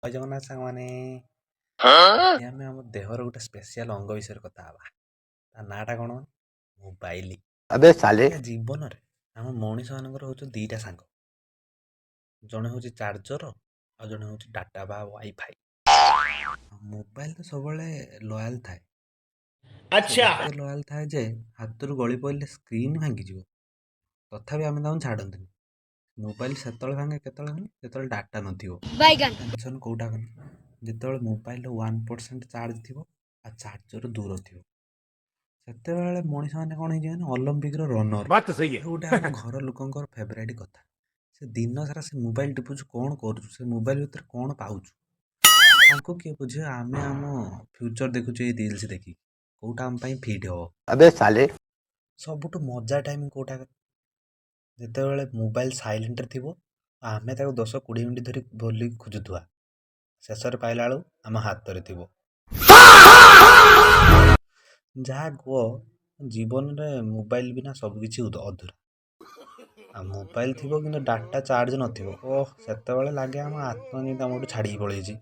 ଜୟ ଜଗନ୍ନାଥ ସାଙ୍ଗମାନେ। ଆଜି ଆମେ ଆମ ଦେହର ଗୋଟେ ସ୍ପେଶିଆଲ ଅଙ୍ଗ ବିଷୟରେ କଥା ହେବା। ତା ନାଁଟା କ'ଣ? ମୋବାଇଲ। अबे साले। ଜୀବନରେ ଆମ ମଣିଷମାନଙ୍କର ହେଉଛି ଦୁଇଟା ସାଙ୍ଗ। ଜଣେ ହେଉଛି ଚାର୍ଜର ଆଉ ଜଣେ ହେଉଛି ଡାଟା ବା ୱାଇଫାଇ। ମୋବାଇଲ ତ ସବୁବେଳେ ଲୟାଲ ଥାଏ। ଏତେ ଲୟାଲ ଥାଏ ଯେ ହାତରୁ ଗଳି ପଡ଼ିଲେ ସ୍କ୍ରିନ୍ ଭାଙ୍ଗିଯିବ, ତଥାପି ଆମେ ତାକୁ ଛାଡ଼ନ୍ତିନି। ମୋବାଇଲ ସେତେବେଳେ ଭାଙ୍ଗେ କେତେବେଳେ ଭାଙ୍ଗେ? ଯେତେବେଳେ ଡାଟା ନଥିବ। ବାଇଗନ୍। ଟେନସନ୍ କେଉଁଟା କହନି? ଯେତେବେଳେ ମୋବାଇଲର 1% ଚାର୍ଜ ଥିବ ଆଉ ଚାର୍ଜର ଦୂର ଥିବ, ସେତେବେଳେ ମଣିଷମାନେ କ'ଣ ହେଇଯିବେ ନା ଅଲମ୍ପିକର ରନର। बात तो सही है। ଗୋଟେ ଆମ ଘର ଲୋକଙ୍କର ଫେଭରାଇଟ୍ କଥା, ସେ ଦିନ ସାରା ସେ ମୋବାଇଲ ଟିପୁଛୁ, କ'ଣ କରୁଛୁ, ସେ ମୋବାଇଲ ଭିତରେ କ'ଣ ପାଉଛୁ? ତାଙ୍କୁ କିଏ ବୁଝିବ? ଆମେ ଆମ ଫ୍ୟୁଚର୍ ଦେଖୁଛୁ ଏଇ ରିଲ୍ସ ଦେଖିକି, କେଉଁଟା ଆମ ପାଇଁ ଫିଟ୍ ହେବ। अबे साले। ସବୁଠୁ ମଜା ଟାଇମ୍ କେଉଁଟା? ଯେତେବେଳେ ମୋବାଇଲ ସାଇଲେଣ୍ଟରେ ଥିବ ଆଉ ଆମେ ତାକୁ 10-20 ମିନିଟ୍ ଧରି ବୁଲିକି ଖୋଜୁଥିବା, ଶେଷରେ ପାଇଲା ବେଳକୁ ଆମ ହାତରେ ଥିବ। ଯାହା କୁହ, ଜୀବନରେ ମୋବାଇଲ ବିନା ସବୁକିଛି ଅଧୁରା। ଆଉ ମୋବାଇଲ ଥିବ କିନ୍ତୁ ଡାଟା ଚାର୍ଜ ନଥିବ, ଓଃ, ସେତେବେଳେ ଲାଗେ ଆମ ଆତ୍ମା ଯେମିତି ଆମଠୁ ଛାଡ଼ିକି ପଳେଇଛି।